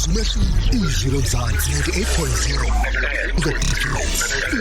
Izwi Lomzansi 98.0. The difference.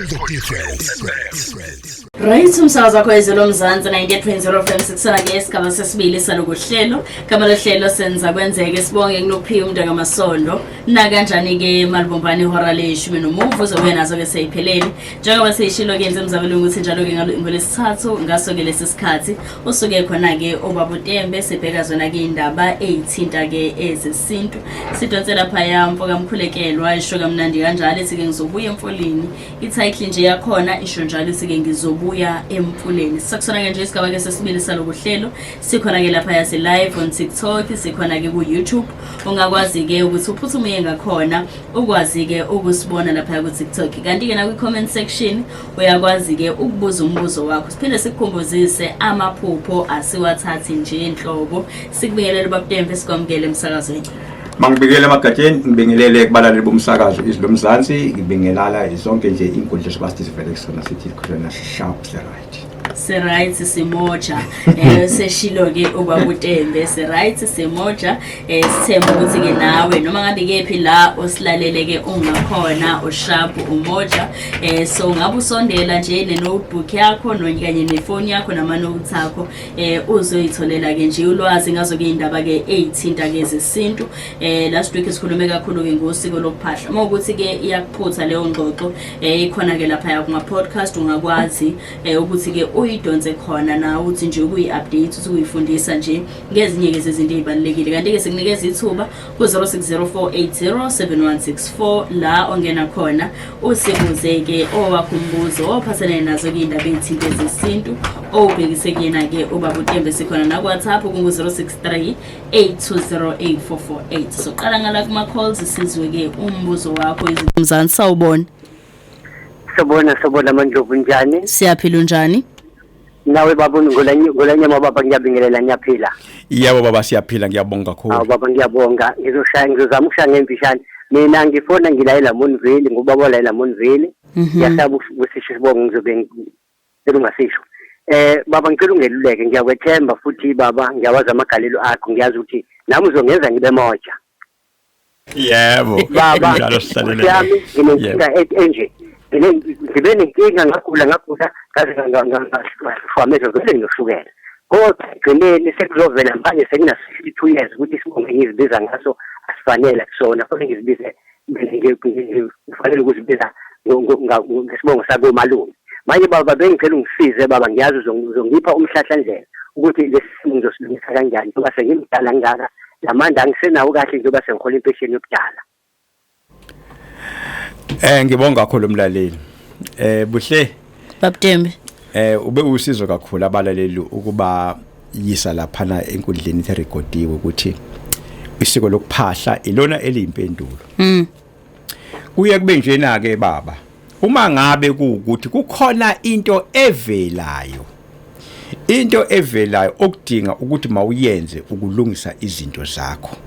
The difference. Right, umsakazo wakho Izwi Lomzansi 98.0 FM, sikusona ke isigaba sesibili salokuhlelo. Gama lohlelo Senza Kwenzeke. Sibonge kunophiwe umntaka Masondo. Na kanjani ke malibombane ihora leshumi nomuvo uzobuya nazo ke seyiphelele. Njengoba seyishilo ke emzabelweni ukuthi njalo ke ngolesithathu ngaso ke lesi sikhathi usuke khona ke ubaba uTembe, sibheka zona ke indaba eyithinta ke ezesintu. Sidonse lapha ya mfoka Mkhulekelwa, isho kamnandi kanjalo ethi ke ngizobuya emfuleni. I-title nje yakhona isho njalo ithi ke ngizobuya emfuleni. Sisakusona ke nje isigaba ke sesibili salokuhlelo. Sikhona ke lapha yase live on TikTok, sikhona ke ku YouTube. Ungakwazi ke ukuthi uphuthume uye ngakhona ukwazi ke ukusibona lapha ku TikTok. Kanti ke na kwi comment section uyakwazi ke ukubuza umbuzo wakho. Siphinde sikukhumbuzise, amaphupho asiwathathi nje enhlobo. Sikubingelele, babuTembe, sikwamukele emsakazweni. Mangibikele emagatsheni, ngibingelele kubalaleli bomsakazo Izwi Lomzansi, ngibingelala zonke nje inkundla soba sithi sivele kusona, sithi khona sharp, right. Si-right, simoja, seshilo ke ubaba uTembe, si-right, simoja. Sithemba ukuthi ke nawe noma ngabe kephi la osilalele ke ungakhona usharp, umoja. So ngabe usondela nje ne notebook yakho kanye nefoni yakho nama notes akho, uzoyitholela ke nje ulwazi ngazo ke indaba ke eyithinta ke zesintu. Last week sikhulume kakhulu ke ngosiko lokuphahla. Uma ukuthi ke iyakuphutha leyo ngxoxo, ikhona ke lapha kuma podcast, ungakwazi ukuthi ke uyidonse khona na uthi nje ukuyi-update, uthi ukuyifundisa nje ngezinye ke zezinto ey'balulekile. Kanti-ke sikunikeza ithuba ku-0604807164 la ongena khona usibuze-ke owakho umbuzo ophathelene nazo-ke iy'ndaba ey'thinte zesintu, owubhekise kuyena-ke ubaba uTembe. Sikhona naku-WhatsApp kungu-063 8208448. Soqala ngala kuma-calls, sizwe-ke umbuzo wakho. Mzansi, sawubona. Sobona, sobona Mandlovu, njani? Siyaphila, unjani? Nawe baba Ngolanyama, baba, ngiyabingelela, ngiyaphila. Yebo baba, siyaphila, ngiyabonga kakhulu. Awu baba, ngiyabonga. Ngizoshaya, ngizozama ukushaya ngemfishane. Mina ngifona ngila eLamontville, ngubaba la eLamontville. Ngiyasaba ukusisho isibongo, ngizobe ngicela ungasisho. Baba, ngicela ungeluleke, ngiyakwethemba futhi baba, ngiyawazi amagalelo akho, ngiyazi ukuthi nami uzongenza ngibe moja. Yebo. Baba, Njalo sihlalele. yami nginenkinga enje. Ngibe nenkinga, ngagula, ngagula ngaze ngashwamezwa vele nginoshukela. Kodwa ekugcineni sekuzovela manje sengina 62 years ukuthi isibongo engizibiza ngaso asifanele kusona, futhi ngizibize ngifanele ukuzibiza ngesibongo sakomalume. Manje baba, bengicela ungisize baba, ngiyazi uzongipha umhlahlandlela ukuthi lesi simo ngizosilungisa kanjani njengoba sengimdala kangaka, lamandla angisenawo kahle njengoba sengihola impesheni yobudala. Ngibonga kakhulu umlaleli. Buhle. BabTembe. Ube usizo kakhulu abalaleli ukuba yisa laphana enkundleni erekodiwe ukuthi isiko lokuphahla ilona eliyimpendulo. Kuye kube njena ke baba. Uma ngabe kuukuthi kukhona into evelayo, into evelayo okudinga ukuthi mawuyenze ukulungisa izinto zakho,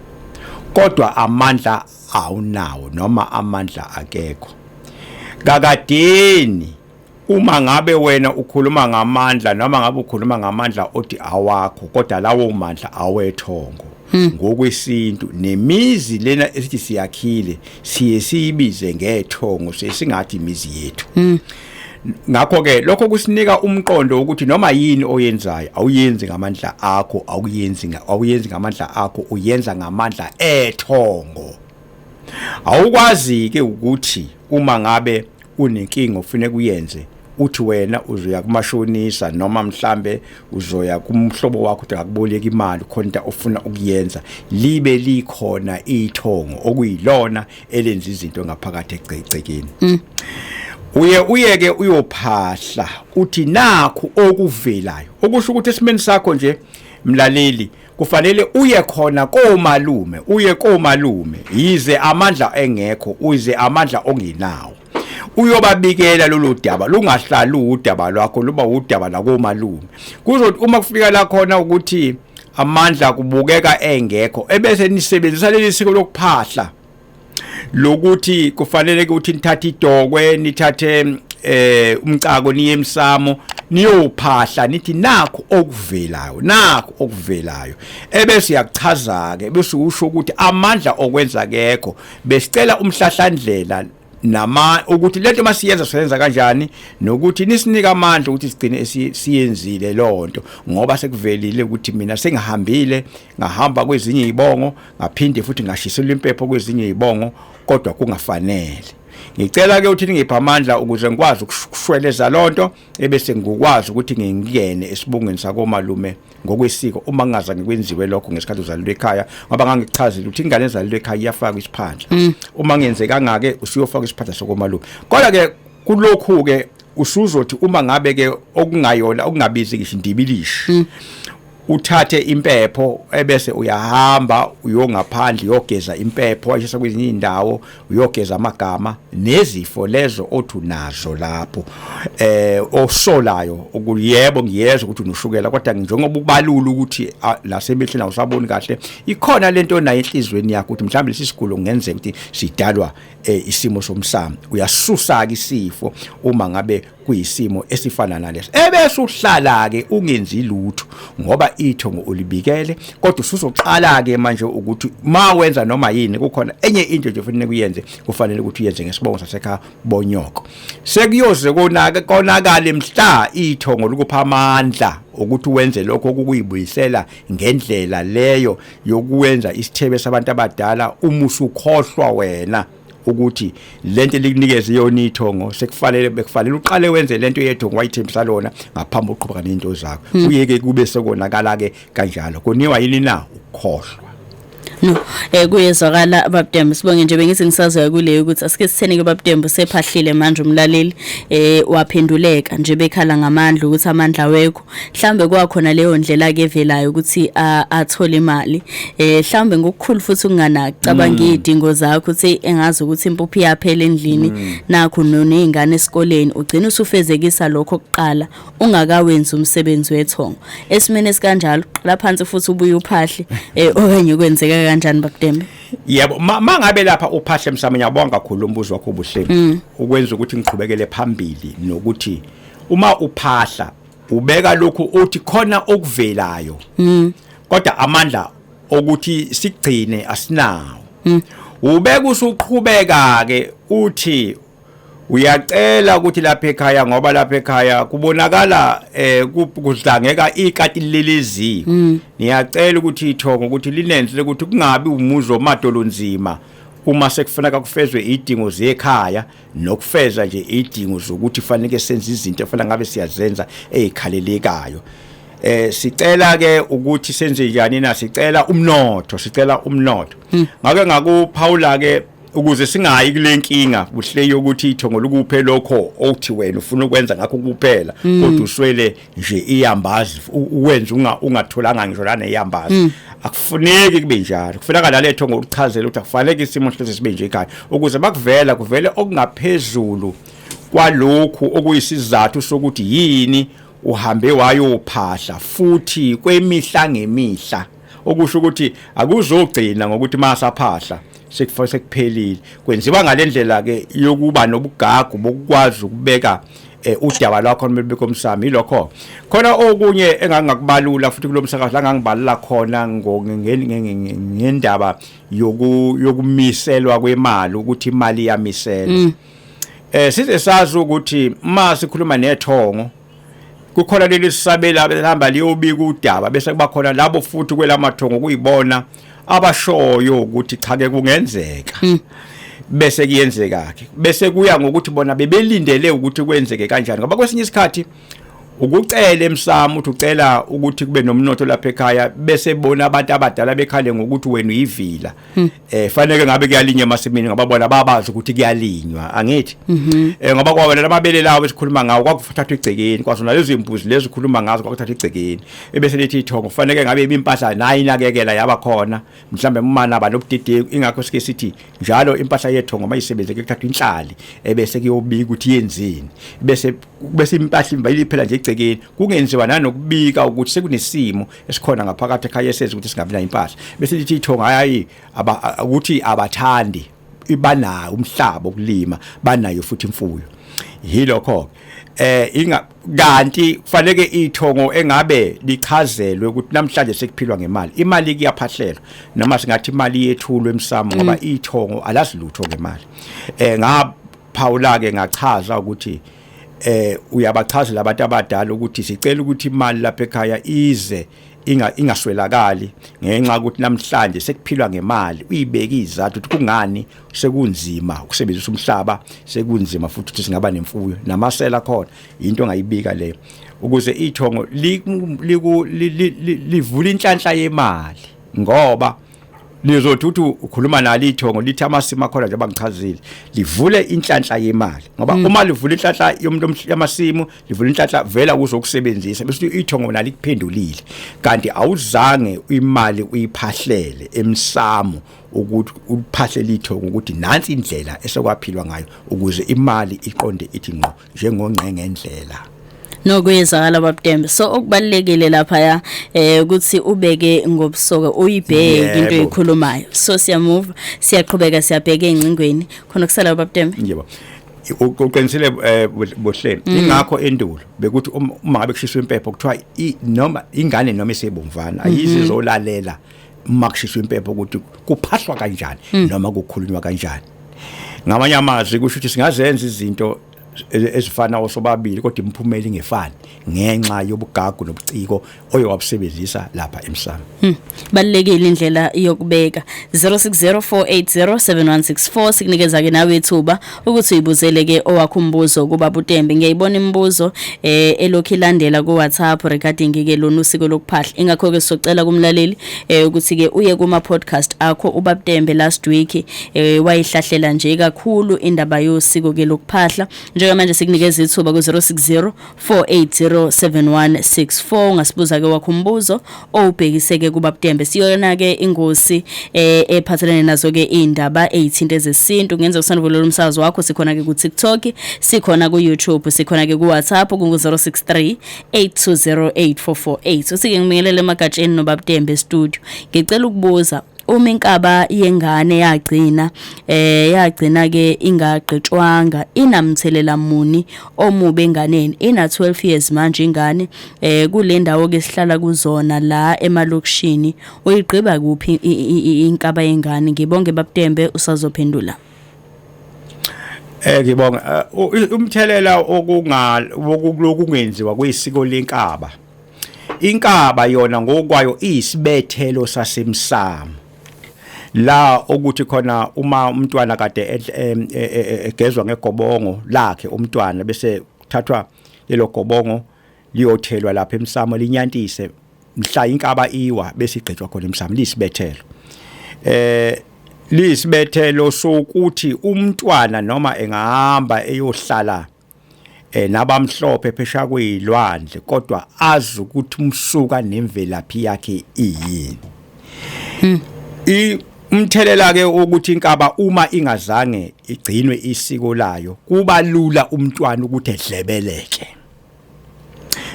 kodwa amandla awunawo noma amandla akekho. Kakadeni uma ngabe wena ukhuluma ngamandla noma ngabe ukhuluma ngamandla othi awakho, kodwa lawo mandla awethongo ngokwesintu, nemizi lena esithi siyakhile siye siyibize ngethongo, sesingathi imizi yethu. Ngakho ke lokho kusinika umqondo ukuthi noma yini oyenzayo awuyenzi ngamandla akho, awuyenzi ngamandla akho, uyenza ngamandla ethongo. Awukwazi ke ukuthi uma ngabe unenkinga ufuneka uyenze, uthi wena uzoya kumashonisa noma mhlambe uzoya kumhlobo wakho ukuthi akuboleka imali khona into ofuna ukuyenza, libe likhona ithongo okuyilona elenza izinto ngaphakathi egcekeni. Uye uyeke uyophahla, uthi nakhu okuvelayo, okusho ukuthi esimeni sakho nje mlaleli kufanele uye khona komalume, uye komalume yize amandla engekho, uze amandla ongenawo, uyobabikela lolu daba. Lungahlali udaba lwakho, luba udaba lakomalume. Kuzothi uma kufika la khona ukuthi amandla kubukeka engekho, ebese nisebenzisa leli siko lokuphahla lokuthi kufanele ukuthi nithathe idokwe, nithathe umcako, niye emsamo. Niyophahla nithi nakho okuvelayo, nakho okuvelayo, ebese uyakuchaza ke, bese usho ukuthi amandla okwenza kekho, besicela umhlahlandlela nama ukuthi lento masiyenza senza kanjani, nokuthi nisinika amandla ukuthi sigcine siyenzile lonto, ngoba sekuvelile ukuthi mina sengihambile ngahamba kwezinye izibongo, ngaphinde futhi ngashiselwa impepho kwezinye izibongo, kodwa kungafanele. Ngicela ke ukuthi ningiphe amandla ukuze ngikwazi ukushweleza lonto, ebese ngikwazi ukuthi ngingene esibongweni sakomalume ngokwesiko, uma ngingazange kwenziwe lokho ngesikhathi uzalelwe ekhaya, ngoba ngangichazile ukuthi ingane ezalelwe ekhaya iyafakwa isiphandla. Uma ngenzekanga ke usuyofaka isiphandla sokomalume. Kodwa ke kulokhu ke usuzothi uma ngabe ke okungayona okungabizi ngisho indibilishi, uthathe impepho ebese uyahamba uyongaphandle uyogeza impepho, wayishisa kwezinye indawo, uyogeza amagama nezifo lezo othi unazo lapho osolayo ukuyebo. Ngiyezwa ukuthi unoshukela, kodwa njengoba ubalula ukuthi lasemehlweni awusaboni kahle, ikhona lento nayo enhlizweni yakho ukuthi mhlawumbe lesi sigulo kungenzeka ukuthi sidalwa isimo somsamo. Uyasusa ke isifo uma ngabe kuyisimo esifana naleso, ebese uhlala ke ungenzi lutho ngoba ithongo ulibikele. Kodwa usuzoqala ke manje ukuthi ma wenza noma yini, kukhona enye into nje kufanele kuyenze, kufanele ukuthi uyenze ngesibongo sasekhaya bonyoko. Sekuyoze konaka konakala mhla ithongo lokupha amandla ukuthi wenze lokho okuyibuyisela ngendlela leyo yokuwenza isithebe sabantu abadala, uma usukhohlwa wena ukuthi lento likunikeze yona ithongo, sekufanele bekufanele uqale wenze lento yethongo wayithembisa lona ngaphambi kokuqhubeka nezinto zakho. Kuyeke kube sekonakala ke kanjalo, koniwa yini na? Ukukhohlwa. No, kuyezwakala babDembo, sibonge nje. Bengithi ngisazoya kuleyo ukuthi asike sithene ke babDembo, sephahlile manje umlaleli, waphenduleka nje bekhala ngamandla ukuthi amandla wekho, mhlambe kwakhona leyo ndlela ke evelayo ukuthi athole imali, mhlambe ngokukhulu futhi ukunganaki, cabanga izidingo zakho ukuthi engazi ukuthi impuphu iyaphela endlini, nakho nezingane esikoleni, ugcina usufezekisa lokho kuqala ungakawenzi umsebenzi wethongo. Esimene esikanjalo qala phansi futhi ubuye uphahle, okanye kwenzeka kanjani babDembe? Yebo, mangabe lapha uphahle msamo, ngiyabonga kakhulu umbuzo wakho obuhle ukwenza ukuthi ngiqhubekele phambili nokuthi uma uphahla ubeka lokhu uthi khona okuvelayo, kodwa amandla okuthi sigcine asinawo. Ubeka usuqhubeka ke uthi uyacela ukuthi lapha ekhaya, ngoba lapha ekhaya kubonakala kudlangeka ikati leleziko, niyacela ukuthi ithongo ukuthi linenze ukuthi kungabi umuzi omadolo nzima uma sekufuneka kufezwe idingo zekhaya, nokufeza nje idingo zokuthi fanele senze izinto efanele ngabe siyazenza ezikhalelekayo. Sicela ke ukuthi senze njani na? Sicela umnotho, sicela umnotho. Ngake ngakuphawula ke ukuze singayi kule nkinga kuhle yokuthi ithongo lokuphe lokho othi wena ufuna ukwenza ngakho kuphela, kodwa uswele nje iyambazi uwenze ungatholanga ngisho lana iyambazi. Akufuneki kube njalo, kufuneka laletho ngokuchazela ukuthi akufanele isimo hleze sibe nje ekhaya, ukuze bakuvela kuvele okungaphezulu kwalokhu okuyisizathu sokuthi yini uhambe wayophahla futhi kwemihla ngemihla, okusho ukuthi akuzogcina ngokuthi masaphahla sekufa sekuphelile. Kwenziwa ngalendlela ke yokuba nobugagu bokukwazi ukubeka udaba lwakho nobekho umsamo. Ilokho khona okunye engangakubalula futhi kulomsakazo la ngangibalula khona ngendaba yokumiselwa kwemali, ukuthi imali iyamiselwa. Size sazi ukuthi uma sikhuluma nethongo kukhona leli sisabela behamba liyobika udaba, bese kuba khona labo futhi kwelamathongo kuyibona abashoyo ukuthi cha ke kungenzeka, bese kuyenzeka ke, bese kuya ngokuthi bona bebelindele ukuthi kwenzeke kanjani. Ngoba kwesinye isikhathi ukucela emsamo uthi ucela ukuthi kube nomnotho lapha ekhaya, bese bona abantu abadala bekhale ngokuthi wena uyivila, fanele ngabe kuyalinywa emasimini, ngoba bona babazi ukuthi kuyalinywa, angithi? Ngoba kwawena lamabele lawo esikhuluma ngawo kwakuthathwa igcekeni, kwazona lezi imbuzi lezi ukhuluma ngazo kwakuthathwa igcekeni, ebese lithi ithongo kufanele ngabe impahla nayi inakekela yaba khona, mhlambe umana aba nobudedengu. Ingakho sike sithi njalo impahla yethongo mayisebenze kuthathwa inhlali ebese kuyobika ukuthi yenzini, bese impahla imbayile phela nje egcekeni, kungenziwa nanokubika ukuthi sekunesimo esikhona ngaphakathi ekhaya esezi ukuthi singabi nayo impahla. Bese lithi ithongo hayi, ukuthi abathandi, ibanayo umhlaba okulima, banayo futhi imfuyo. Yilokho inga kanti kufanele ithongo engabe lichazelwe ukuthi namhlanje sekuphilwa ngemali, imali kuyaphahlelwa, noma singathi imali yethulwe emsamo, ngoba ithongo alazi lutho ngemali. Ngaphawula ke ngachaza ukuthi uyabachazela abantu abadala ukuthi sicela ukuthi imali lapha ekhaya ize ingaswelakali ngenxa ukuthi namhlanje sekuphilwa ngemali. Uyibeke izathu ukuthi kungani sekunzima ukusebenzisa umhlaba, sekunzima futhi ukuthi singaba nemfuyo namasela khona. Into ongayibika leyo ukuze ithongo livule inhlanhla yemali, ngoba lizothi uthi ukhuluma nalo ithongo lithi amasimo akhona njengoba ngichazile, livule inhlanhla yemali, ngoba uma livule inhlanhla yomuntu yamasimu, livule inhlanhla vela kuzokusebenzisa, bese ithongo nalo ikuphendulile. Kanti awuzange imali uyiphahlele emsamo ukuthi uphahlele ithongo ukuthi nansi indlela esekwaphilwa ngayo ukuze imali iqonde ithi ngqo njengongqengendlela. Nokuyezakala babuTembe. So okubalekile lapha ya ukuthi ubeke ngobusoka, uyibheke into oyikhulumayo. So siyamove, siyaqhubeka, siyabheka engcingweni khona kusala babuTembe. Yebo, uqinisile Bohle. Ingakho endulo bekuthi uma ngabe kushiswa impepho kuthiwa noma ingane noma isebomvana ayizizolalela uma kushiswa impepho ukuthi kuphahlwa kanjani noma kukhulunywa kanjani. Ngamanye amazwi kusho ukuthi singazenza izinto ezifana osobabili kodwa imiphumela ingefani ngenxa yobugagu nobuciko oye wabusebenzisa lapha emsamo. Balekile indlela yokubeka. 0604807164 sikunikeza ke nawe ithuba ukuthi uyibuzele ke owakho umbuzo kuba buTembe. Ngiyayibona imibuzo elokhu ilandela ku WhatsApp regarding ke lona usiko lokuphahla. Ingakho ke socela kumlaleli ukuthi ke uye kuma podcast akho uBabTembe last week wayihlahlela nje kakhulu indaba yosiko ke lokuphahla. Njengamanje sikunikeza ithuba ku 0604807164, ungasibuza ke wakho umbuzo owubhekiseke kuBabTembe. Siyona ke ingosi ephathelene nazo ke indaba ezithinta ezesintu. Ngenza usanvulela umsakazo wakho, sikhona ke ku TikTok, sikhona ku YouTube, sikhona ke ku WhatsApp ku 063 8208448. Usike ngibingelele emagatsheni noBabTembe studio. Ngicela ukubuza, uma inkaba yengane yagcina yagcina ke ingagqitshwanga, inamthelela muni omubi enganeni? Ina 12 years manje ingane. Kule ndawo ke sihlala kuzona la emalokishini, uyigqiba kuphi inkaba yengane? Ngibonge babuTembe, usazophendula. Ngibonga. Umthelela okunga wokungenziwa kuyisiko lenkaba, inkaba yona ngokwayo iyisibethelo sasemsamo la ukuthi khona uma umntwana kade egezwa ngegobongo lakhe umntwana, bese kuthathwa lelo gobongo liyothelwa lapha emsamo linyantise mhla inkaba iwa, bese igqitshwa khona emsamo. Lisibethelo lisibethelo sokuthi umntwana noma engahamba eyohlala nabamhlophe phesha kwezilwandle, kodwa azi ukuthi umsuka nemvelaphi yakhe iyini. Umthelela ke ukuthi inkaba uma ingazange igcinwe isiko layo, kuba lula umntwana ukuthi edlebeleke,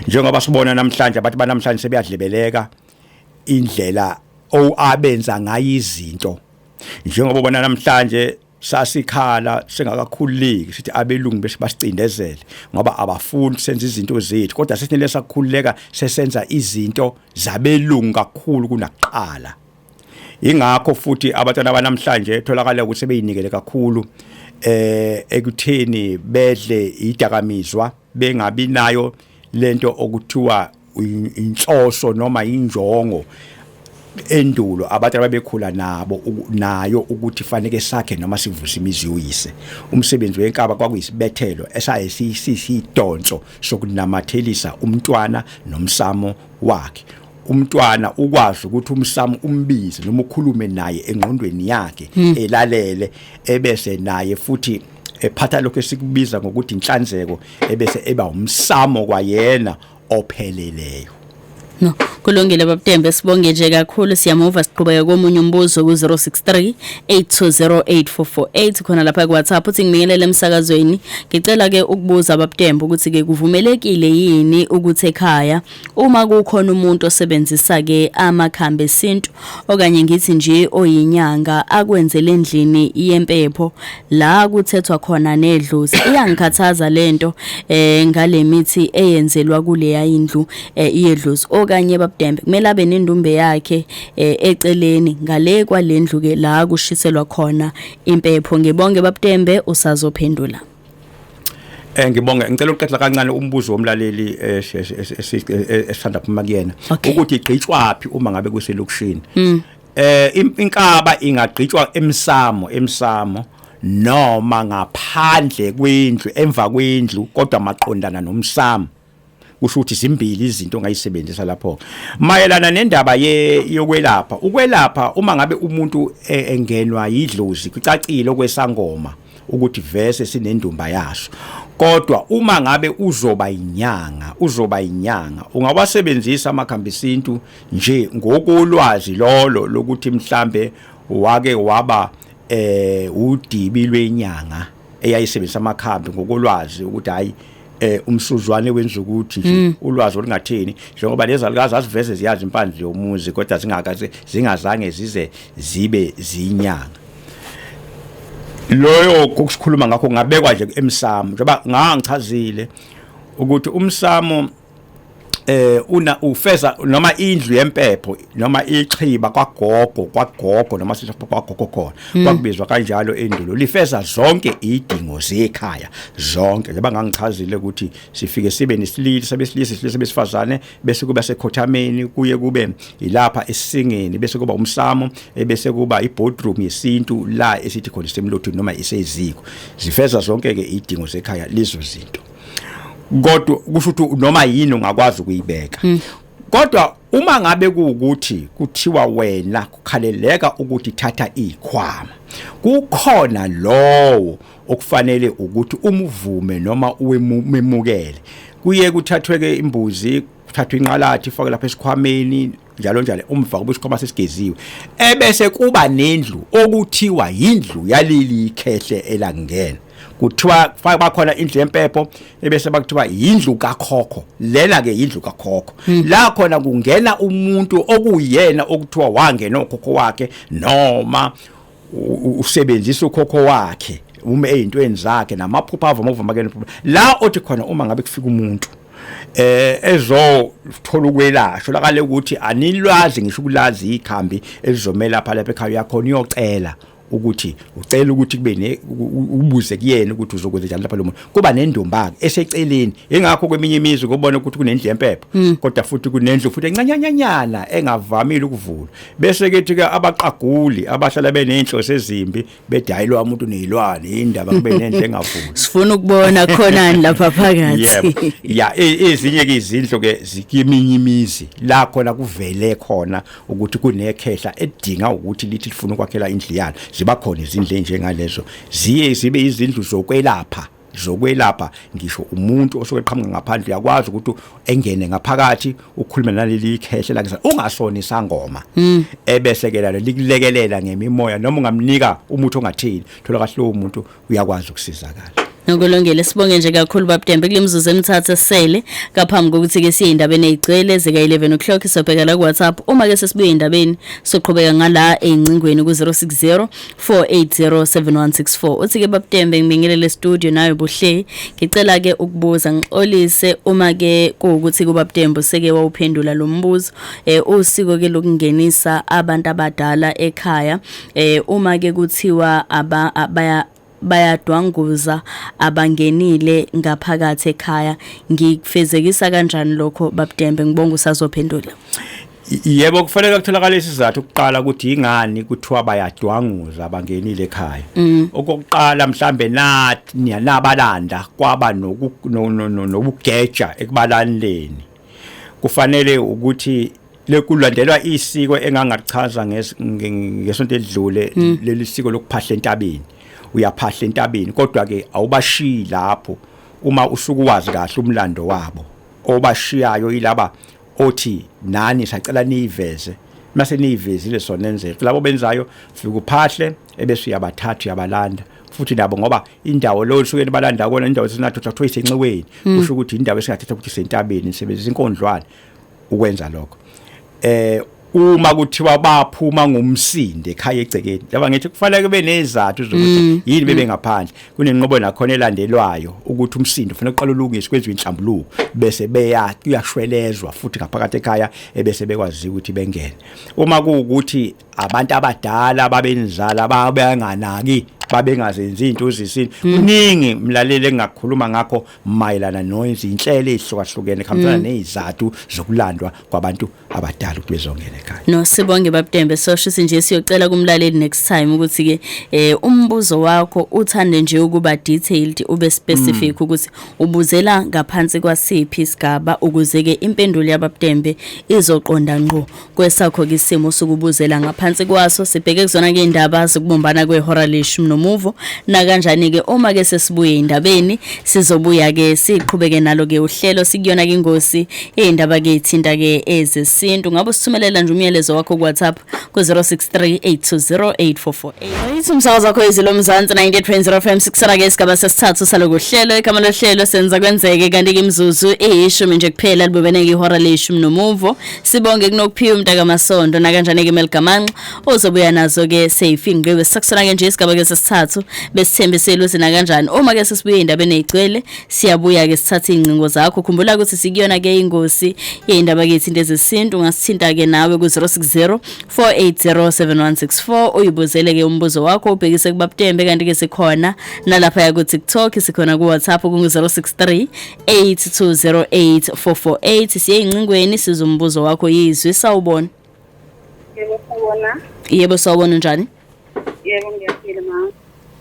njengoba sibona namhlanje abantu banamhlanje sebeyadlebeleka indlela abenza ngayo izinto. Njengoba ubona namhlanje sasikhala singakakhululeki sithi abelungu bese basicindezele ngoba abafuni senze izinto zethu, kodwa sesinele sakhululeka sesenza izinto zabelungu kakhulu kunakuqala. Ingakho futhi abantwana banamhlanje tholakala ukuthi sebeyinikele kakhulu ekutheni bedle idakamizwa, bengabi nayo lento okuthiwa inhloso noma injongo endulo abantu ababekhula nabo nayo ukuthi faneke sakhe noma sivuse imizi yoyise. Umsebenzi wenkaba kwakuyisibethelo esayisisidonso sokunamathelisa umntwana nomsamo wakhe. Umntwana ukwazi ukuthi umsamo umbize noma ukhulume naye engqondweni yakhe, elalele, ebese naye futhi ephatha lokho esikubiza ngokuthi inhlanzeko, ebese eba umsamo kwayena opheleleyo. No, kulungile babuTembe, sibonge nje kakhulu. Siyamuva, siqhubeka komunye umbuzo ku 063 8208448 khona lapha ku WhatsApp. Uthi, "Ngibingelele emsakazweni, ngicela ke ukubuza babuTembe ukuthi ke kuvumelekile yini ukuthi ekhaya uma kukhona umuntu osebenzisa ke amakhambi esintu, okanye ngithi nje oyinyanga, akwenzele endlini yempepho la kuthethwa khona nedlozi? Iyangikhathaza lento ngale mithi eyenzelwa kuleya indlu yedlozi. Okanye babuDembe, kumele abe nendumbe yakhe eceleni ngale kwalendlu ke la kushiselwa khona impepho? Ngibonge babuDembe, usazophendula." Ngibonge, ngicela ukuqedla kancane umbuzo womlaleli esithanda phuma kuyena ukuthi igqitshwapi uma ngabe kuselokishini. Inkaba ingagqitshwa emsamo noma ngaphandle kwendlu, emva kwendlu, kodwa maqondana nomsamo. Kusho ukuthi zimbili izinto ongayisebenzisa lapho. Mayelana nendaba yokwelapha, ukwelapha uma ngabe umuntu engenwa yidlozi, kucacile okwesangoma ukuthi vese sinendumba yaso. Kodwa uma ngabe uzoba inyanga, ungawasebenzisa amakhambi esintu nje ngokolwazi lolo lokuthi mhlambe wake waba udibi lwenyanga eyayisebenzisa amakhambi, ngokolwazi ukuthi hayi, umsuzwane wenza ukuthi nje, ulwazi olungatheni, njengoba lezi zalukazi aziveze ziyazi impandle yomuzi, kodwa zingakaze, zingazange zize zibe zinyanga. Loyo kokusikhuluma ngakho kungabekwa nje emsamo, njengoba ngangichazile ukuthi umsamo una ufeza noma indlu yempepho noma ixhiba kwagogo noma sithi kwagogo khona, kwakubizwa kanjalo endulo, lifeza zonke idingo zekhaya zonke, njengoba ngangichazile ukuthi sifike sibe nesilili sabesilisa, isilili sabesifazane, bese kuba sekhothameni, kuye kube ilapha esingeni, bese kuba umsamo, bese kuba iboardroom yesintu la esithi khona isemlothweni noma iseziko. Zifeza zonke ke idingo zekhaya lezo zinto, kodwa kusho ukuthi noma yini ungakwazi ukuyibeka. Kodwa uma ngabe kuukuthi kuthiwa wena kukhaleleka ukuthi thatha ikhwama, kukhona lowo okufanele ukuthi umuvume noma uwemukele. Kuye kuthathwe ke imbuzi, kuthathwe inqalathi, ifake lapha esikhwameni, njalo njalo, umva kube isikhwama sesigeziwe, ebese kuba nendlu okuthiwa yindlu yaleli khehle elangena. Kuthiwa faka bakhona indlu yempepho, ebese bakuthiwa yindlu kakhokho. Lena ke yindlu kakhokho, la khona kungena umuntu okuyena okuthiwa wangena ukhokho wakhe, noma usebenzisa ukhokho wakhe uma eyintweni zakhe namaphupho avama ukuvama ke la othi khona uma ngabe kufika umuntu ezothola ukwelashwa lakale ukuthi anilwazi ngisho ukulazi ikhambi elizomela lapha ekhaya yakhona, uyocela ukuthi ucela ukuthi kube ne ubuze kuyena ukuthi uzokwenza njani lapha lo muntu. Kuba nendomba ke eseceleni. Ingakho kweminye imizi kubona ukuthi kunendlu yempepho, kodwa futhi kunendlu futhi encanyanyana engavamile ukuvulwa, bese kethi ke abaqaguli abahlala benenhloso ezimbi bethi, "Hayi, lo umuntu nezilwane, indaba kube nendlu engavulwa." Sifuna ukubona khonani lapha phakathi. Yebo, ya, ezinye ke izindlu ke zikiminye imizi la khona kuvele khona ukuthi kunekhehla edinga ukuthi lithi lifuna ukwakhela indlu yalo, ziba khona izindlu enjengalezo, ziye zibe izindlu zokwelapha. Ngisho umuntu osuke eqhamuka ngaphandle uyakwazi ukuthi engene ngaphakathi, ukhulume naleli khehle la ungasona isangoma, ebese ke lalo likulekelela ngemimoya, noma ungamnika umuthi ongathini, thola kahle lowo muntu uyakwazi ukusizakala. Nokulungile, sibonge nje kakhulu babuDembe kule mizuzu emithathu esele ngaphambi kokuthi ke siye indabeni ezigcwele zika 11 o'clock. Sobheka la ku WhatsApp, uma ke sesibuye indabeni soqhubeka ngala eyingcingweni ku 060 480 7164. Uthi ke, "BabDembe, ngibingelele studio nayo Buhle. Ngicela ke ukubuza, ngixolise uma ke kuukuthi kuBabDembe seke wawuphendula lo mbuzo. Usiko ke lokungenisa abantu abadala ekhaya, uma ke kuthiwa aba baya bayadwanguza abangenile ngaphakathi ekhaya, ngikufezekisa kanjani lokho babuDembe? Ngibonga, usazophendula." Yebo, kufanele kutholakala isizathu ukuqala ukuthi ingani kuthiwa bayadwanguza abangenile ekhaya. Okokuqala, mhlambe nathi nabalanda kwaba nobugeja ekubalanileni. Kufanele ukuthi lekulandelwa isiko engangachaza ngesonto edlule, leli siko lokuphahla entabeni. Uyaphahla entabeni, kodwa ke awubashiyi lapho uma usukuwazi kahle umlando wabo. Obashiyayo ilaba Othi nani sacela niyiveze, mase niyivezile sonenzela labo benzayo, fika uphahle ebese uyabathatha uyabalanda futhi nabo, ngoba indawo lo suke nibalanda kona, indawo esinathu kuthiwa isenxiweni, kusho ukuthi indawo esingathatha ukuthi isentabeni, nisebenzisa inkondlwane ukwenza lokho. Uma kuthiwa baphuma ngomsinde ekhaya egcekeni laba, ngithi kufanele kube nezathu zokuthi yini bebe ngaphandle. Kunenqobo nakhona elandelwayo ukuthi umsindo kufanele uqale ulungiswe, kwenziwe inhlambuluko, bese beya kuyashwelezwa futhi ngaphakathi ekhaya, ebese bekwazi ukuthi bengene. Uma kuwukuthi abantu abadala babenzala babenganaki, babengazenzi izinto zesintu, kuningi mlaleli engakhuluma ngakho mayelana nozinhlelo ezihlukahlukene khambisana nezizathu zokulandwa kwabantu abadala ukuthi bezongena ekhaya. No, sibonge babudembe. Sosho nje siyocela kumlaleli next time ukuthi ke umbuzo wakho uthande nje ukuba detailed, ube specific ukuthi ubuzela ngaphansi kwasiphi isigaba, ukuze ke impendulo yababudembe izoqonda ngqo kwesakho ke isimo sokubuzela ngaphansi kwaso. Sibheke kuzona ke indaba zokubumbana kwehora leshumi nomuvo. Na kanjani ke, uma ke sesibuye indabeni, sizobuya ke siqhubeke nalo ke uhlelo. Sikuyona ke ingosi indaba ke ithinta ke ezesintu. Ngabe usithumelela nje umyalezo wakho ku WhatsApp ku 0638208448. Ithi umsakazo wakho Izwi Lomzansi 98.0 FM. Sikusala ke isigaba sesithathu saloku hlelo. Igama lohlelo Senza Kwenzeke, kanti ke imizuzu eyishumi nje kuphela libubeneke ihora leshumi nomuvo. Sibonge kunokuphiwa umntaka Masondo, na kanjani ke Melgamanxa ozobuya nazo ke seyifingqiwe. Sikusala ke nje isigaba ke sesithathu, besithembisile ukuthi na kanjani uma ke sesibuye indabeni ezigcwele siyabuya ke sithathe ingcingo zakho. Khumbula ukuthi sikuyona ke ingosi yeindaba ke ithinta ezesintu. Ungasithinta ke nawe ku 060 4807164, uyibuzele ke umbuzo wakho ubhekise kubabutembe. Kanti ke sikhona nalapha ya ku TikTok, sikhona ku WhatsApp ku 063 8208448. Siye ingcingweni, sizwe umbuzo wakho yizwi. Sawubona. Yebo, sawubona. Yebo, sawubona, njani? Yebo, ngiyaphila mama.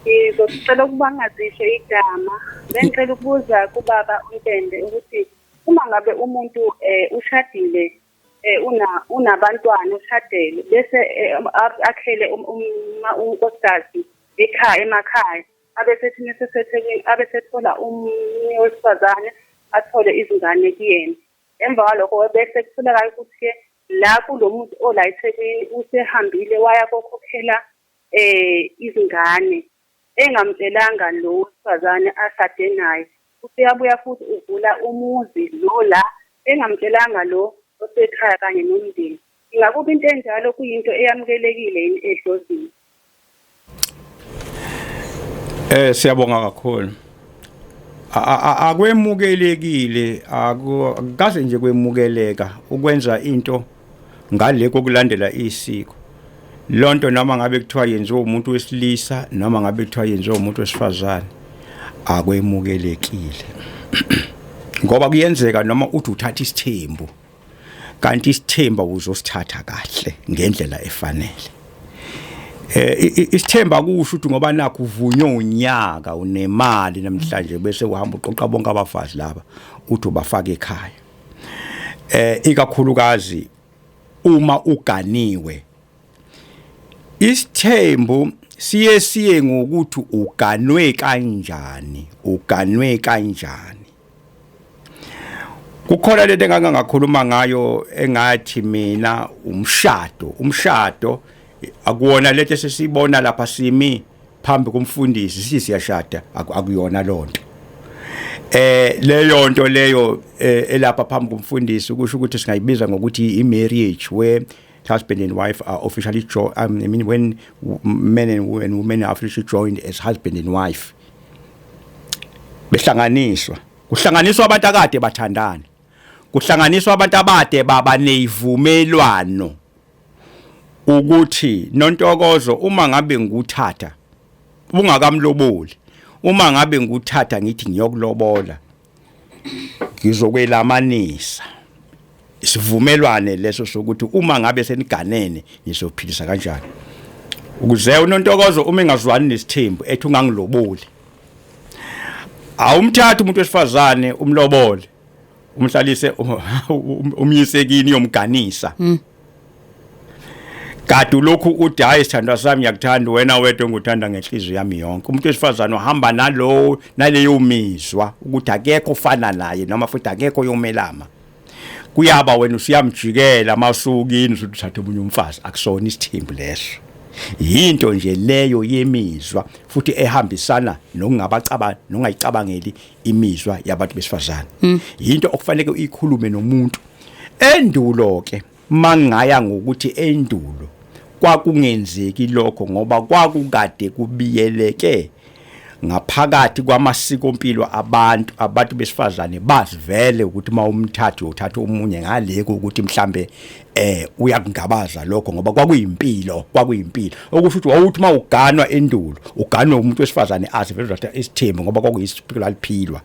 Ngizocela ukuba ngazisho igama. Bengicela ukubuza kubaba uNtende ukuthi uma ngabe umuntu ushadile, unabantwana, ushadele, bese akhele unkosikazi ekhaya emakhaya, abesethi mesesethekwini abesethola omunye wesifazane, athole izingane kuyena. Emva kwalokho bese kutholakala ukuthi-ke la kulo muntu ola eThekwini usehambile waya kokhokhela izingane engamtshelanga lo wesifazane ashade naye. Useyabuya futhi uvula umuzi lo la engamtshelanga lo osekhaya kanye nomndeni. Ingakuba into enjalo kuyinto eyamukelekile yini edlozini? Siyabonga kakhulu. Akwemukelekile, akukaze nje kwemukeleka ukwenza into ngale kokulandela isiko. Lonto noma ngabe kuthiwa yenziwe umuntu wesilisa noma ngabe kuthiwa yenziwe umuntu wesifazane, akwemukelekile. Ngoba kuyenzeka noma uthi uthatha isithembu, kanti isithembu uzosithatha kahle ngendlela efanele. Isithemba kusho ukuthi ngoba nakho uvunywe unyaka, unemali namhlanje, bese uhamba uqoqa bonke abafazi laba uthi ubafaka ekhaya. Ikakhulukazi uma uganiwe, isithembu siye siye ngokuthi uganwe kanjani, uganwe kanjani. Kukhona lento engake ngakhuluma ngayo engathi mina umshado akuwona lento esesibona lapha simi phambi komfundisi sithi siyashada, akuyona lonto. Leyo nto leyo elapha phambi komfundisi kusho ukuthi singayibiza ngokuthi i-marriage where husband and wife are officially I mean when men and women are officially joined as husband and wife, behlanganiswa, kuhlanganiswa abantu akade bathandana, kuhlanganiswa abantu abade baba nezivumelwano ukuthi Nontokozo, uma ngabe ngikuthatha ungakamloboli, uma ngabe ngikuthatha ngithi ngiyokulobola, ngizokwelamanisa isivumelwane leso sokuthi uma ngabe seniganene nizophilisa kanjani, ukuze uNontokozo uma engazwani nesithembu ethi ungangiloboli, awumthatha umuntu wesifazane umlobole, umhlalise, umyise kini, yomganisa, kade ulokhu uthi, "Hayi sithandwa sami, ngiyakuthanda wena wedwa, engikuthanda ngenhliziyo yami yonke." Umuntu wesifazane uhamba nalowo naleyo mizwa ukuthi akekho ofana naye noma futhi akekho yomelama. Kuyaba wena usiyamjikela masukini usuthatha omunye umfazi, akusona isithembu leso. Yinto nje leyo yemizwa futhi ehambisana nokungabacabanga nongayicabangeli imizwa yabantu besifazane. Yinto okufanele uyikhulume nomuntu. Endulo ke mangaya ngokuthi endulo kwakungenzeki lokho, ngoba kwakukade kubiyeleke ngaphakathi kwamasiko empilo abantu besifazane bazivele ukuthi mawumthatha uyothatha omunye ngale ukuthi mhlambe uyakungabaza lokho, ngoba kwakuyimpilo okusho ukuthi wawuthi mawuganwa endulo uganwe umuntu wesifazane azivele uzathatha isithembu, ngoba kwakuyisiphilo aliphilwa.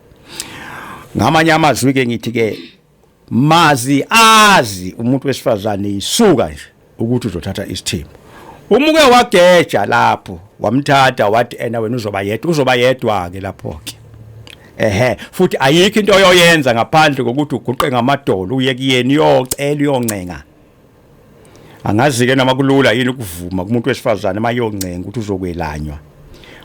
Ngamanye amazwi ke ngithi ke mazi azi umuntu wesifazane isuka nje ukuthi uzothatha isithembu. Umuke wageja lapho wamthatha wathi ena wena uzoba yedwa, uzoba yedwa ke lapho ke. Ehe, futhi ayikho into oyoyenza ngaphandle kokuthi uguqe ngamadolo uye kuyena uyocela uyoncenga. Angazi ke noma kulula yini ukuvuma kumuntu wesifazane mayoncenga ukuthi uzokwelanywa.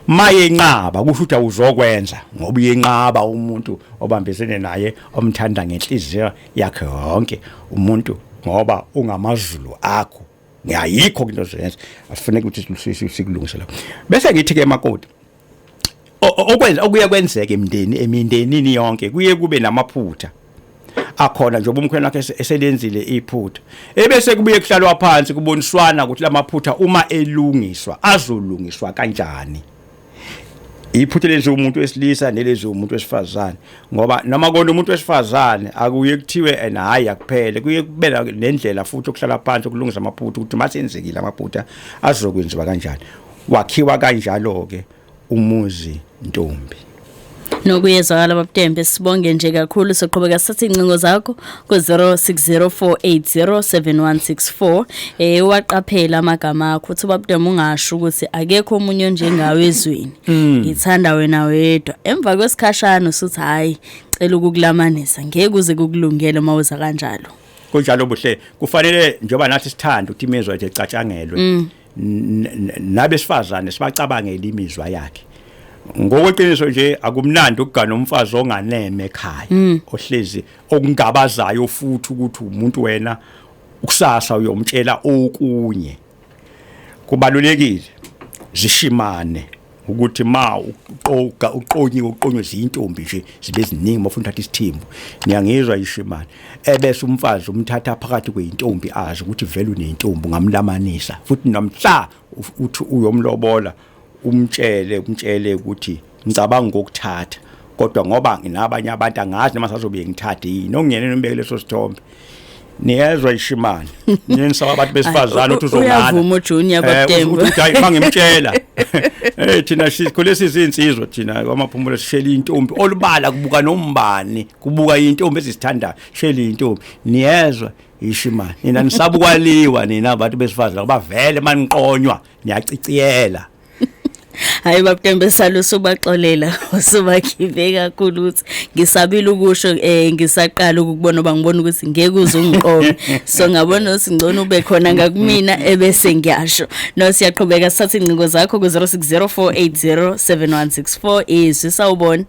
Mayenqaba kusho ukuthi awuzokwenza, ngoba uyenqaba umuntu obambisene naye omthanda ngenhliziyo yakhe yonke umuntu, ngoba ungamazulu akho. Ngiyayikho into ozoyenza, afuneka ukuthi sikulungise lapho. Bese ngithi ke makoti, okwenza okuye kwenzeke emindenini yonke kuye kube namaphutha akhona, njengoba umkhwena wakhe eselenzile iphutha, ebese kubuye kuhlalwa phansi kuboniswana ukuthi lamaphutha uma elungiswa azolungiswa kanjani. Iphutha lenziwa umuntu wesilisa nelenziwa umuntu wesifazane, ngoba noma kona umuntu wesifazane akuye kuthiwe ena hayi akuphele, kuye kube nendlela futhi okuhlala phansi ukulungisa amaphutha ukuthi masenzekile amaphutha azokwenziwa kanjani. Wakhiwa kanjalo ke umuzi ntombi. Nokuyezwakala babuTembe, sibonge nje kakhulu. Soqhubeka sithathe incingo zakho ku 0604807164. Waqaphela amagama akho uthi babuTembe ungasho ukuthi akekho omunye onjengawe ezweni, ngithanda wena wedwa. Emva kwesikhashana usuthi hayi cela ukukulamanisa, ngeke uze kukulungele uma uza kanjalo. Kunjalo buhle, kufanele njengoba nathi sithanda ukuthi imizwa yethu icatshangelwe, nabesifazane sibacabangele imizwa yakhe. Ngokweqiniso nje akumnandi ukugana umfazi onganeme ekhaya, ohlezi okungabazayo futhi ukuthi umuntu wena ukusasa uyomtshela okunye. Kubalulekile zishimane ukuthi ma uqoka uqonyiwe uqonywe zintombi nje zibe ziningi mafuna uthatha isithembu. Niyangizwa ishimane, ebese umfazi umthatha phakathi kweintombi azi ukuthi vele unentombi, ungamlamanisa futhi namhla uthi uyomlobola umtshele ukuthi ngicabanga ngokuthatha, kodwa ngoba nginabanye abantu angazi noma sazobe ngithathe yini ongiyena nombeke leso sithombe. Niyezwa ishimane ninisaba abantu besifazane uthi uzongana. Uyavuma uJunior babuTembe uthi hayi mangimtshela thina sikhule sizinsizwa thina kwamaphumulo sishela intombi olubala kubuka nombani, kubuka intombi ezisithandayo, shela intombi. Niyezwa ishimane nina nisabukwaliwa nina abantu besifazane ngoba vele maniqonywa niyaciciyela. Hayi babuTembe salo subaxolela usubakhiphe kakhulu ukuthi ngisabile ukusho ngisaqala ukubona oba ngibona ukuthi ngeke uze ungiqome, so ngabona ukuthi ngcono ube khona ngakumina ebese ngiyasho. No siyaqhubeka sithatha ingcingo zakho ku 0604807164. Izwi sawubona.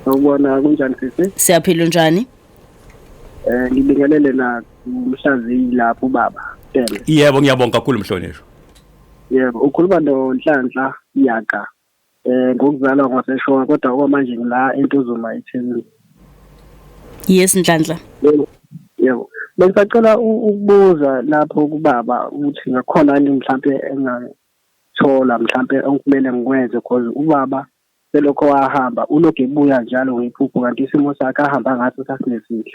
Sawubona, kunjani sisi? Siyaphila, unjani? Ngibingelele na umhlaziyi lapho baba Tembe. Yebo ngiyabonga kakhulu mhlonishwa. Yebo, ukhuluma noNhlanhla Yaka. Ngokuzalwa kwaseShowe kodwa okwamanje ngila eNtuzuma eThekwini. Yes Nhlanhla. Yebo. Bengisacela ukubuza lapho kubaba ukuthi ngakhona yini mhlambe engathola mhlambe okumele ngikwenze, because ubaba selokho wahamba ulokhu ebuya njalo ngephupho, kanti isimo sakhe ahamba ngaso sasinesihle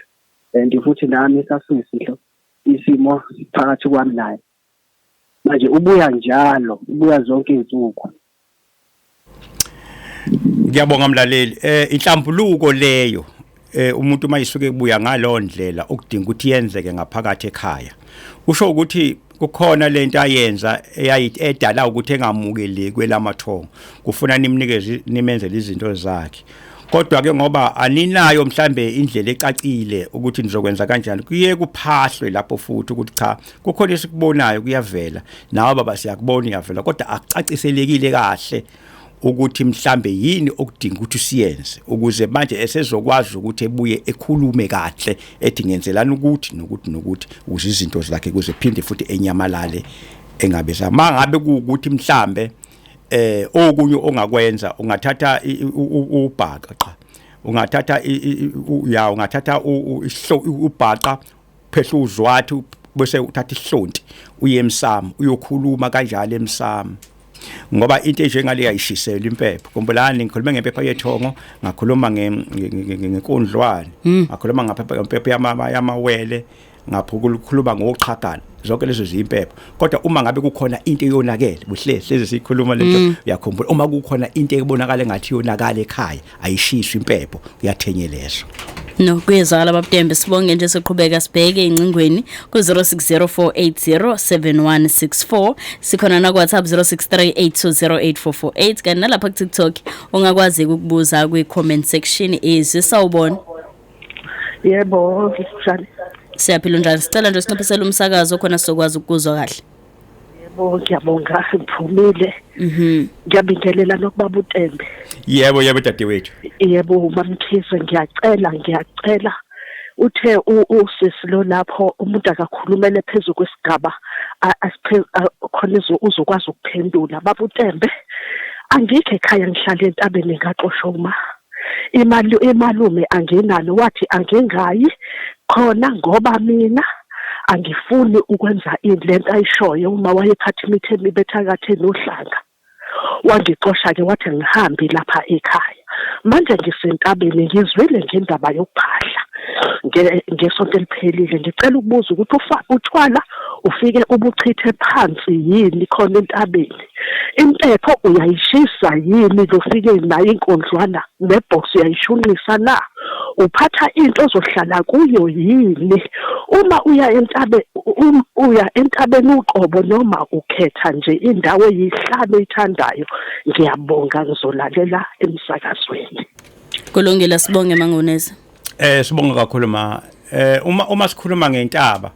and futhi nami sasinesihle isimo phakathi kwami naye. Manje ubuya njalo, ubuya zonke izinsuku. Ngiyabonga mlaleli. Inhlambuluko leyo umuntu mayisuke kubuya ngalo ndlela okudinga ukuthi yenzeke ngaphakathi ekhaya. Kusho ukuthi kukhona lento ayenza eyayithi edala ukuthi engamukeleki kwelamathongo. Kufuna nimnikeze nimenzele izinto zakhe. Kodwa ke ngoba aninayo mhlambe indlela ecacile ukuthi nizokwenza kanjani, kuye kuphahlwe lapho futhi ukuthi cha kukhona esikubonayo kuyavela, nawe baba siyakubona uyavela, kodwa akucaciselekile kahle Ukuthi mhlambe yini okudinga ukuthi siyenze ukuze manje esezokwazi ukuthi ebuye ekhulume kahle, ethi ngenzelana ukuthi nokuthi nokuthi, ukuze izinto zakhe kuze phinde futhi enyamalale engabe mangabe kuukuthi mhlambe okunye ongakwenza, ungathatha ubhaqa, cha, ungathatha ya, ungathatha ubhaqa, phehla uzwathi, bese uthatha ihlonti, uye emsamo, uyokhuluma kanjalo emsamo, ngoba into enjengale ayishisela impepho. Khumbulani, ngikhuluma ngempepho yethongo, ngakhuluma ngenkundlwane, ngakhuluma ngempepho yamawele, ngaphukulukhuluma ngoqhagana. Zonke lezo ziyimpepho. Kodwa uma ngabe kukhona into eyonakele buhle, hlezi sikhuluma lento, uyakhumbula, uma kukhona into ebonakala engathi yonakala ekhaya, ayishiswa impepho, kuyathenyelezwa. No, kuyezwakala, babuTembe. Sibonge nje. Siqhubeka sibheke ingcingweni ku-060 480 7164. Sikhona na ku-WhatsApp 063 820 8448, kanti nalapha ku-TikTok ungakwazi ukubuza kwi-comment section. Izwi, sawubona. Yebo, njani? Siyaphila, njani? Sicela nje sinciphisele umsakazo khona sizokwazi ukuzwa kahle. Yebo, ngiyabonga, ngiphumile. Ngiyabingelela nokubaba uTembe. Yebo, yebo, dadewethu. Yebo, mamkhize, ngiyacela, ngiyacela. Uthe usisi lo lapho umuntu akakhulumele phezulu kwesigaba khona uzokwazi ukuphendula. Baba uTembe, angikho ekhaya, ngihlala entabeni, ngaxoshwa uma imali imalume anginalo, wathi angingayi khona ngoba mina angifuni ukwenza lento ayishoyo. Uma wayephatha imithi emibi, ethakathe nohlanga, wangixosha ke, wathi ngihambi lapha ekhaya. Manje ngisentabeni, ngizwile ngendaba yokuphahla ngesonto eliphelile. Ngicela ukubuza ukuthi utshwala ufike ubuchithe phansi yini khona entabeni? Impepho uyayishisa yini lofike nayo? Inkundlwana nebox uyayishunqisa na? Uphatha into ozohlala kuyo yini uma uya entabe uya entabeni uqobo, noma ukhetha nje indawo eyihlalo oyithandayo? Ngiyabonga, ngizolalela emsakazweni. Kulungile, sibonge, mangonezi. Sibonga kakhulu, ma. Uma sikhuluma ngentaba,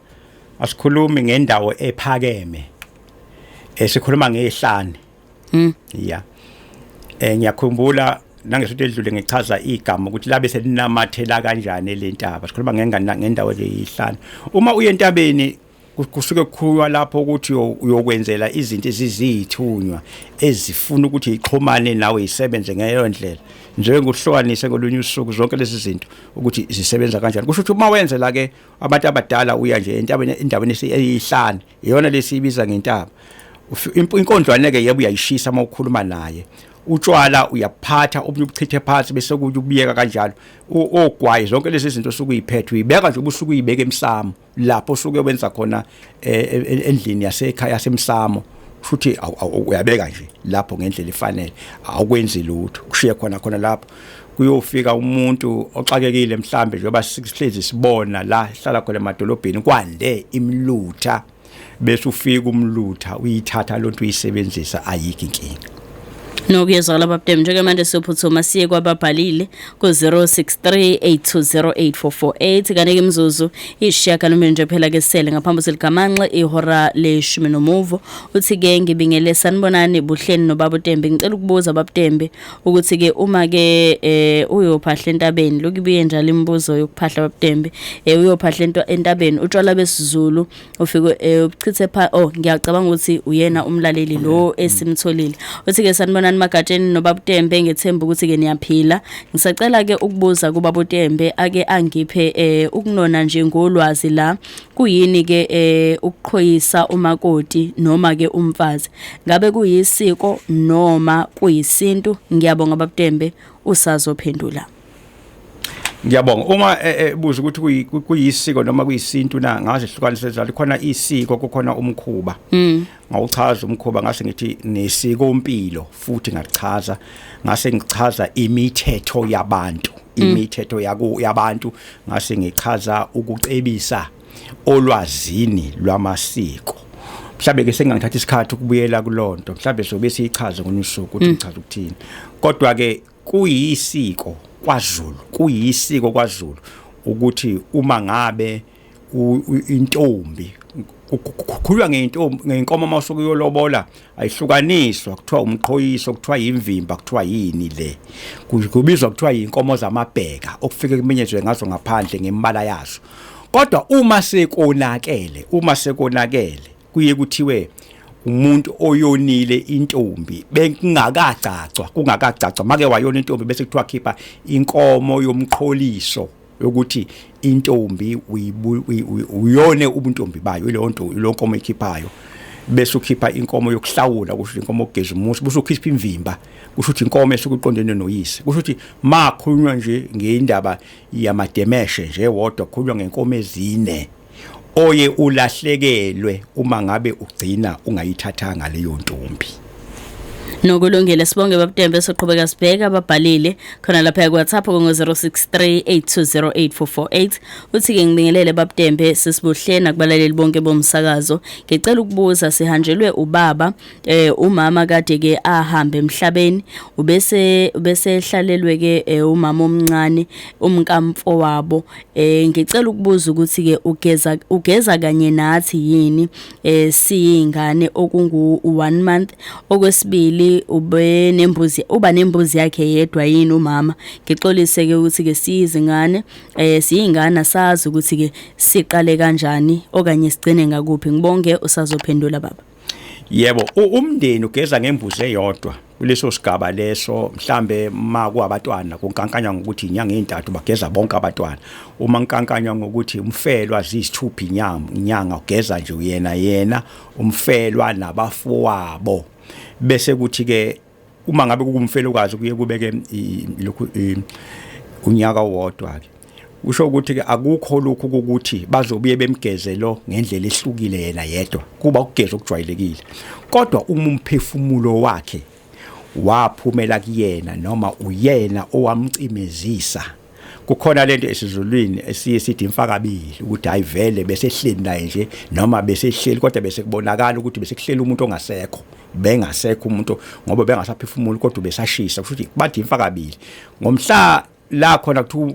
asikhulumi ngendawo ephakeme. Sikhuluma ngehlane. Yeah. Ngiyakhumbula nangesonto edlule ngichaza igama ukuthi labe selinamathela kanjani lentaba. Sikhuluma ngengane ngendawo leyihlane. Uma uye entabeni, kusuke kukhulunywa lapho ukuthi uyokwenzela izinto ezizithunywa ezifuna ukuthi ixhumane nawe, isebenze ngeyo ndlela, njengokuhlukanise ngolunye usuku zonke lezi zinto ukuthi zisebenza kanjani. Kusho ukuthi uma wenzela ke abantu abadala, uya nje entabeni, endaweni eyihlane, iyona lesiyibiza ngentaba. Inkondlwane ke, yebo, uyayishisa uma ukhuluma naye. Utshwala uyaphatha, obunye ubuchithe phansi, bese kuye ubiyeka kanjalo. Ogwayi, zonke lezi zinto osuke uyiphethe, uyibeka nje, ubusuke uyibeka emsamo lapho osuke wenza khona, endlini yasekhaya yasemsamo. Futhi uyabeka nje lapho ngendlela efanele, awukwenzi lutho, kushiye khona khona lapho. Kuyofika umuntu oxakekile mhlambe, njengoba sihlezi sibona la sihlala khona emadolobheni kwande imlutha, bese ufika umlutha, uyithatha lonto, uyisebenzisa, ayikho inkinga. Nokuyezwakala, babuTembe. Njengamanje siyophuthuma siye kwababhalile ku-063 820 8448. Kanti-ke imizuzu 8 nje phela ke sele ngaphambi seligamanxe ihora leshumi nomuvo. Uthi-ke, ngibingele, sanibonani Buhleni nobaba uTembe. Ngicela ukubuza, babuTembe, ukuthi-ke uma-ke uyophahla entabeni, lokhu ibuye njalo imibuzo yokuphahla, babuTembe, uyophahla entabeni, utshwala besiZulu ufike ubuchithe pha. Oh, ngiyacabanga ukuthi uyena umlaleli lo esimtholile. Uthi-ke, sanibonani Magatsheni nobaba uTembe, ngethemba ukuthi-ke niyaphila. Ngisacela-ke ukubuza kubaba uTembe ake angiphe ukunona nje ngolwazi la, kuyini-ke ukuqhoyisa umakoti noma-ke umfazi? Ngabe kuyisiko noma kuyisintu? Ngiyabonga, babuTembe, usazophendula. Ngiyabonga. Uma buza ukuthi kuyisiko noma kuyisintu na, ngaze hlukanise njalo, khona isiko, kukhona umkhuba. Ngawuchaza umkhuba, ngase ngithi nesiko impilo futhi, ngachaza, ngase ngichaza imithetho yabantu, imithetho yaku yabantu, ngase ngichaza ukucebisa olwazini lwamasiko. Mhlawumbe ke sengangithatha isikhathi ukubuyela kulonto, mhlawumbe sobe siyichaze ngolunye usuku ukuthi ngichaza ukuthini. Kodwa ke kuyisiko kwaZulu, kuyisiko kwaZulu ukuthi uma ngabe intombi Kukhulunywa ngeintombi, ngeinkomo mawusuke uyolobola, ayihlukaniswa, kuthiwa umqhoyiso, kuthiwa yimvimba, kuthiwa yini le. Kubizwa kuthiwa yinkomo zamabheka, okufike kumenyezwe ngazo ngaphandle ngembala yazo. Kodwa uma sekonakele kuye kuthiwe umuntu oyonile intombi bekungakagcagcwa, kungakagcagcwa, make wayona intombi, bese kuthiwa khipha inkomo yomqholiso yokuthi intombi uyone ubuntombi bayo, ileyo nto, lo nkomo ikhiphayo. Bese ukhipha inkomo yokuhlawula, kusho inkomo yokugeza umuzi. Bese ukhipha imvimba, kusho ukuthi inkomo esuke iqondene noyise. Kusho ukuthi makhulunywa nje ngeindaba yamademeshe nje wodwa, khulunywa ngenkomo ezine oye ulahlekelwe uma ngabe ugcina ungayithathanga leyo ntombi. Nokulungile, sibonge babuTembe. Soqhubeka sibheka ababhalile khona lapha ku WhatsApp ngo-063 820 8448. Uthi ke, "Ngibingelele babuTembe, sisibuhle, nakubalaleli bonke bomsakazo. Ngicela ukubuza, sihanjelwe ubaba, umama kade ke ahambe emhlabeni, ubese bese ehlalelwe ke umama omncane, umkamfo wabo. Ngicela ukubuza ukuthi ke ugeza kanye nathi yini siyingane okungu 1 month? Okwesibili, ube nembuzi, uba nembuzi yakhe yedwa yini umama? Ngixolise ke ukuthi ke siyizingane, siyingane, sazi ukuthi ke siqale kanjani okanye sigcine ngakuphi. Ngibonge, usazophendula baba." Yebo, umndeni ugeza ngembuzi eyodwa kuleso sigaba leso. Mhlambe ma kuabatwana kunkankanya ngokuthi inyanga ezintathu bageza bonke abatwana. Uma nkankanya ngokuthi umfelwa ziyisithupha inyanga, inyanga ugeza nje uyena yena umfelwa nabafowabo. Bese kuthi ke uma ngabe kukumfelokazi kuye kubeke lokhu unyaka owodwa ke. Kusho ukuthi ke akukho lokhu ukuthi bazobuye bemgeze lo ngendlela ehlukile yena yedwa, kuba ukugeza okujwayelekile. Kodwa uma umphefumulo wakhe waphumela kuyena noma uyena owamcimezisa, kukhona lento esizulwini esiye sithi imfakabili, ukuthi hayi vele bese ehleli naye nje noma bese ehleli, kodwa bese kubonakala ukuthi bese kuhleli umuntu ongasekho, bengasekho umuntu ngoba bengasaphefumuli kodwa besashisa. Kusho ukuthi bathi imfakabili ngomhla la khona kuthiwa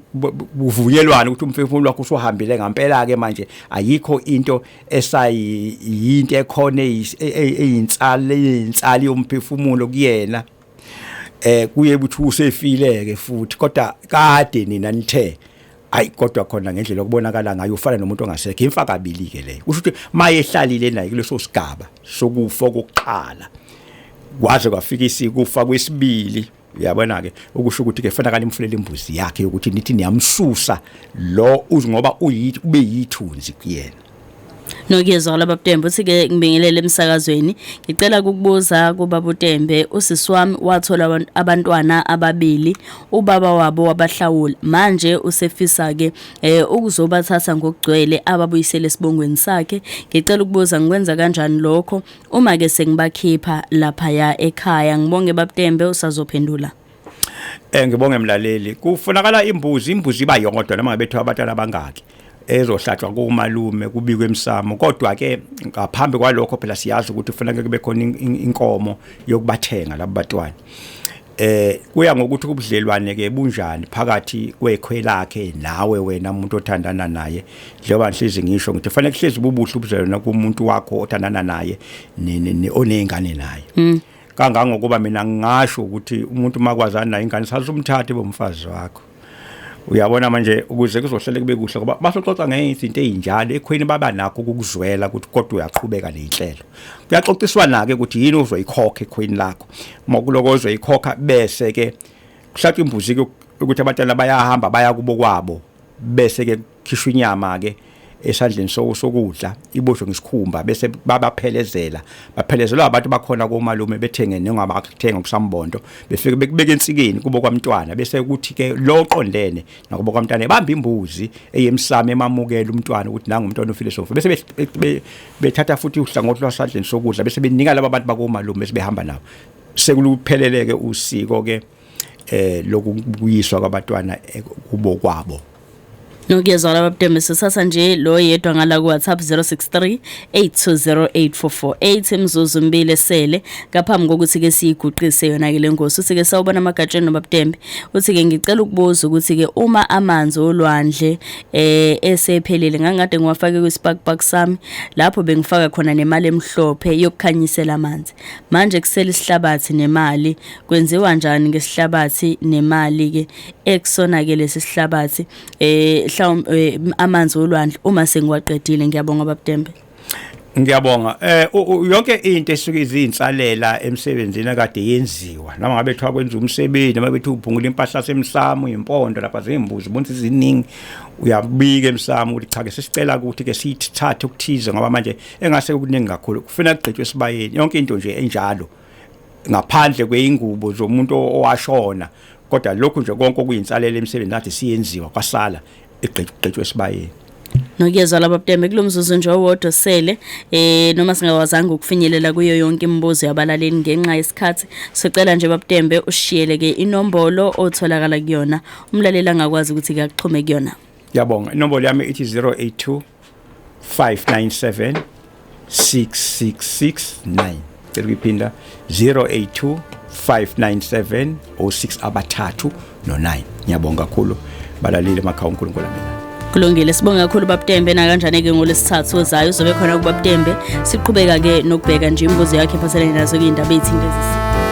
buvunyelwana ukuthi umphefumulo wakho usuhambile ngampela ke manje, ayikho into esayinto ekhona eyinsali yomphefumulo kuyena. Kuye ukuthi usefile ke futhi, kodwa kade nina nithe ayi, kodwa khona ngendlela okubonakala ngayo ufana nomuntu ongasekho. Imfakabili ke leyo. Kusho ukuthi mayehlalile naye kuleso sigaba sokufa kokuqala kwaze kwafika isikufa kwesibili, uyabona ke, ukusho ukuthi ke fanele nimfunele imbuzi yakhe yokuthi nithi niyamsusa lo ngoba uyithi ube yithunzi kuyena. Nokuyezwakala babuTembe. Uthi-ke, "Ngibingelele emsakazweni, ngicela ukukubuza kubaba uTembe, usisi wami wathola abantwana ababili, ubaba wabo wabahlawula. Manje usefisa-ke ukuzobathatha ngokugcwele ababuyisele esibongweni sakhe. Ngicela ukubuza, ngikwenza kanjani lokho uma-ke sengibakhipha laphaya ekhaya? Ngibonge babuTembe, usazophendula." Ngibonge mlaleli. Kufunakala imbuzi, imbuzi iba yodwa noma ngabe abantwana abangaki, ezohlatshwa komalume kubikwe emsamo. Kodwa ke ngaphambi kwalokho phela siyazi ukuthi kufanele kube khona inkomo yokubathenga labo bantwana. Kuya ngokuthi ubudlelwane ke bunjani phakathi kwekhwe lakhe nawe wena umuntu othandana naye. Njengoba ngihlezi ngisho ngithi fanele kuhlezi bubuhle ubudlelwane kumuntu wakho othandana naye onezingane naye. Kangangokuba mina ngingasho ukuthi umuntu makwazana naye ingane sasumthathe bomfazi wakho. Uyabona manje, ukuze kuzohlale kube kuhle, ngoba basoxoxa ngezinto ezinjalo ekhweni, baba nakho ukuzwela ukuthi kodwa uyaqhubeka nenhlelo. Kuyaxoxiswana ke ukuthi yini ozoyikhokha ekhweni lakho. Uma kuloko ozoyikhokha, bese ke kuhlatshwa imbuzi ke ukuthi abantwana bayahamba baya kubo kwabo, bese ke khishwa inyama ke esandleni sokudla, iboshwe ngesikhumba, bese babaphelezela, baphelezelwa abantu bakhona komalume, bethenge nongabakuthenga kusambondo, befike bekubeka ensikeni kubo kwamntwana. Bese kuthi ke lo qondene nakubo kwamntwana bamba imbuzi eyemsamo emamukela umntwana ukuthi nangu umntwana ufile sofa, bese bethatha futhi uhlangothi lwasandleni sokudla, bese benika laba bantu bakomalume, bese behamba nabo. Sekulupheleleke usiko ke lokubuyiswa kwabatwana kubo kwabo. Nokuyezwakala babudembe, sithatha nje lo yedwa ngala ku-WhatsApp 063 8208448, imizuzu mbili esele ngaphambi kokuthi-ke siyiguqise yona-ke le ngosi. Uthi-ke sawubona amagatsheni nobabudembe, uthi-ke ngicela ukubuza ukuthi-ke uma amanzi olwandle esephelile, ngangikade ngiwafake kwispark sami lapho bengifaka khona nemali emhlophe yokukhanyisela amanzi, manje kusele isihlabathi nemali, kwenziwa njani ngesihlabathi nemali-ke ekusona-ke lesi sihlabathi mhlawumbe amanzi olwandle uma sengiwaqedile? Ngiyabonga babudembe. Ngiyabonga. Yonke into esuke izinsalela emsebenzini akade yenziwa, noma ngabe kuthiwa kwenza umsebenzi, noma bethi uphungula impahla semsamo, impondo lapha zembuzi, ubona iziningi, uyabika emsamo ukuthi cha ke sesicela ukuthi ke sithathe ukuthize ngoba manje engase kuningi kakhulu, kufuna kugqitshwe esibayeni. Yonke into nje enjalo ngaphandle kweingubo zomuntu owashona, kodwa lokhu nje konke okuyinsalela emsebenzini kade siyenziwa kwasala igqitshwe esibayeni. Nokuyezwa laba Butembe, kulo mzuzu nje owodwa sele noma singakwazanga ukufinyelela kuyo yonke imibuzo yabalaleli ngenxa yesikhathi, sicela nje babutembe ushiyele ke inombolo otholakala kuyona, umlaleli angakwazi ukuthi ke akuxhume kuyona. Ngiyabonga. Inombolo yami ithi 082 597 6669. Cela ukuyiphinda, 082 597 06 abathathu no9. Ngiyabonga kakhulu balaleli emakhaya, uNkulunkulu amina. Kulungile, sibonga kakhulu babutembe. Nakanjani ke ngolesithathu ozayo uzobe khona kubabutembe, siqhubeka ke nokubheka nje imibuzo yakhe ephathelene nazo ke indaba ezithinta.